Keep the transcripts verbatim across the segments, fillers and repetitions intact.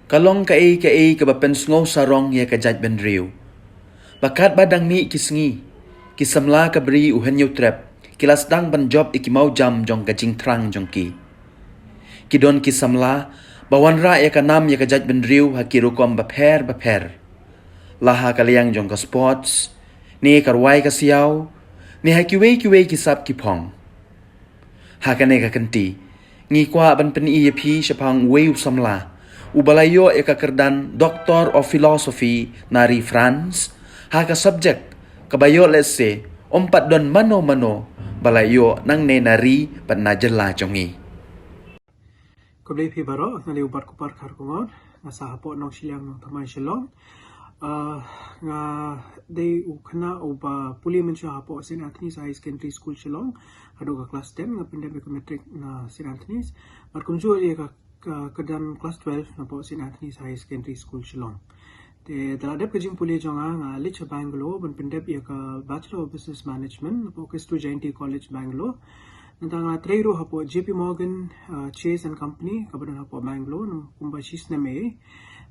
Ka long kaei kaei kaba pynsngew sarong ïa ka jaitbynriew. Ba katba dang mih ki sngi, ki samla ka Bri U Hynñiewtrep ki la sdang ban jop ïa ki mawjam jong ka jingthrang jong ki. Ki don ki samla ba wanrah ïa ka nam ïa ka jaitbynriew ha ki rukom bapher bapher, la ha ka liang jong ka sports, ne ka rwai ka siaw, ne ha kiwei kiwei ki sap ki phong. Ha kane ka kynti, ngi kwah ban pyni ïa phi shaphang uwei u samla uba la ïoh ïa ka kyrdan Doctor of Philosophy na ri France ha ka subject kaba ïoh lehse ym pat don mano mano ba la ïoh nangne na ri bad na jylla jong ngi. Khublei phi baroh, nga dei u Batkubar Kharkongor, nga sah hapoh Nongshiliang Nongthymmai Shillong. Ah, nga dei u khynnah uba pule mynshuwa hapoh Saint Anthony's High Secondary School Shillong haduh ka class ten, nga pyndep ïa ka matric na Saint Anthony's. Bad kumjuh ïa ka, ka, ka kyrdan class twelve napoh Saint Anthony's High Secondary School Shillong. Te da la dep ka jingpule jong nga, nga leit sha Bangalore ban pyndep ïa ka Bachelor of Business Management napoh Christo Jayanti College, Bangalore. Nangta nga la trei ruh hapoh J P Morgan, uh, Chase and Company, kaba don hapoh Bangalore, nam kumba shi snem ei.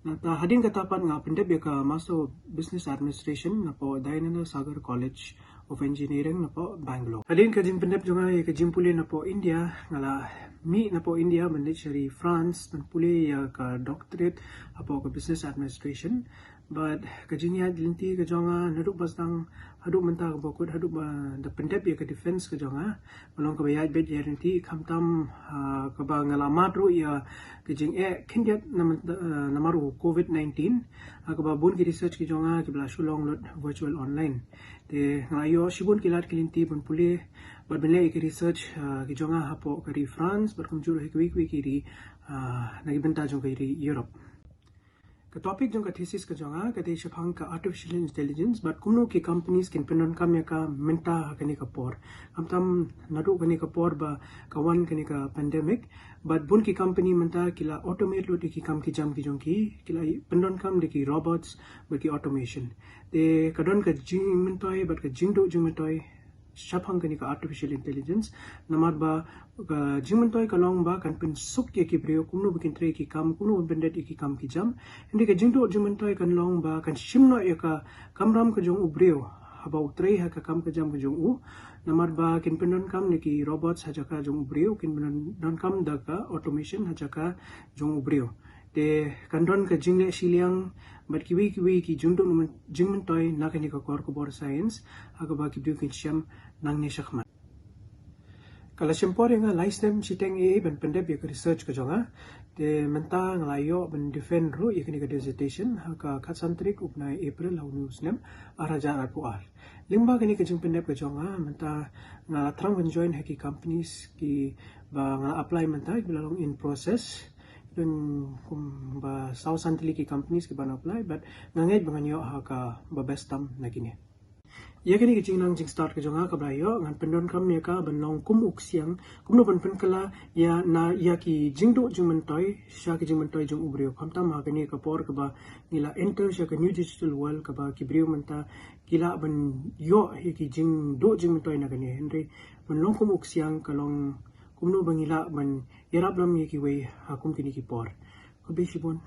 Nangta hadien kata pat nga pyndep ïa ka Master of Business Administration napoh Dayananda Sagar College of Engineering napoh Bangalore. Hadien ka jingpyndep jong nga ïa ka jingpule napoh India, nga la mih napoh India ban leit sha ri France ban pule ïa ka doctorate hapoh ka Business Administration. Bad ka jingïaid lynti ka jong nga naduh ba sdang haduh mynta kaba kut, haduh ba da pyndep ïa ka defense ka jong nga, ka long kaba ïaid beit ïaid lynti, khamtam, ah, kaba nga la mad ruh ïa ka jingeh khyndiat namar, ah, namar u covid nineteen, ah, kaba bun ki research ki jong nga kiba la shu long lut virtual online. Te nga la ïoh shibun ki lad ki lynti ban pule bad ban leh ïa ki research, ah, ki jong nga hapoh ka ri France bad kumjuh ruh ha kiwei kiwei ki ri, ah, na ki bynta jong ka ri Europe. Ka topic jong ka thesis ka jong nga ka dei shaphang ka artificial intelligence bad kumno ki companies kin pyndonkam ïa ka mynta ha kane ka por. Khamtam naduh kane ka por ba ka wan kane ka pandemic, bad bun ki company mynta ki la automate lut ïa ki kam ki jam ki jong ki, ki la pyndonkam da ki robots bad ki automation. Te ka don ka jingmyntoi bad ka jingduh jingmyntoi shaphang kane ka artificial intelligence. Namar ba ka jingmyntoi ka long ba kan pynsuk ïa ki briew kumno ba kin trei ki kam, kumno ban pyndet ïa ki kam ki jam. Hynrei ka jingduh jingmyntoi kan long ba kan shim noh ïa ka kamram ka jong u briew haba u trei ha ka kam ka jam ka jong u. Namar ba kin pyndonkam ne ki robots ha jaka jong u briew, kin pyndonkam da ka automation ha jaka jong u briew. Te kan don ka jingleh shiliang bad kiwei kiwei ki jingduh jingmyntoi na kane ka kor ka bor science ha kaba ki briew kin shem nangne shakhmat. Ka la shim por ïa nga lai snem shiteng ei ei ban pyndep ïa ka research ka jong nga. Te mynta nga la ïoh ban defend ruh ïa kane ka dissertation ha ka khatsan tarik u bnai April ha une u snem ar hajar arphew ar. Lyngba kane ka jingpyndep ka jong nga mynta nga la thrang ban join ha ki companies kiba nga la apply mynta kiba la long in process. Don kumba saw san tylli ki companies kiba nang apply, but nga ngeit ba ngan ïoh ha kaba best tam na kine. Ïa kane ka jingnang jingstad ka jong nga kaba la ïoh, ngan pyndonkam ïa ka ban long kum u ksiang, kumno ban pynkylla ïa na ïa ki jingduh jingmyntoi sha ki jingmyntoi jong u briew. Khamtam ha kane ka por kaba ngi la enter sha ka new digital world kaba ki briew mynta ki lah ban ïoh ïa ki jingduh jingmyntoi na kane. Hynrei ban long kum u ksiang ka long kumno ba ngi lah ban ïarap lang ïa kiwei ha kum kine ki por. Khublei shibun.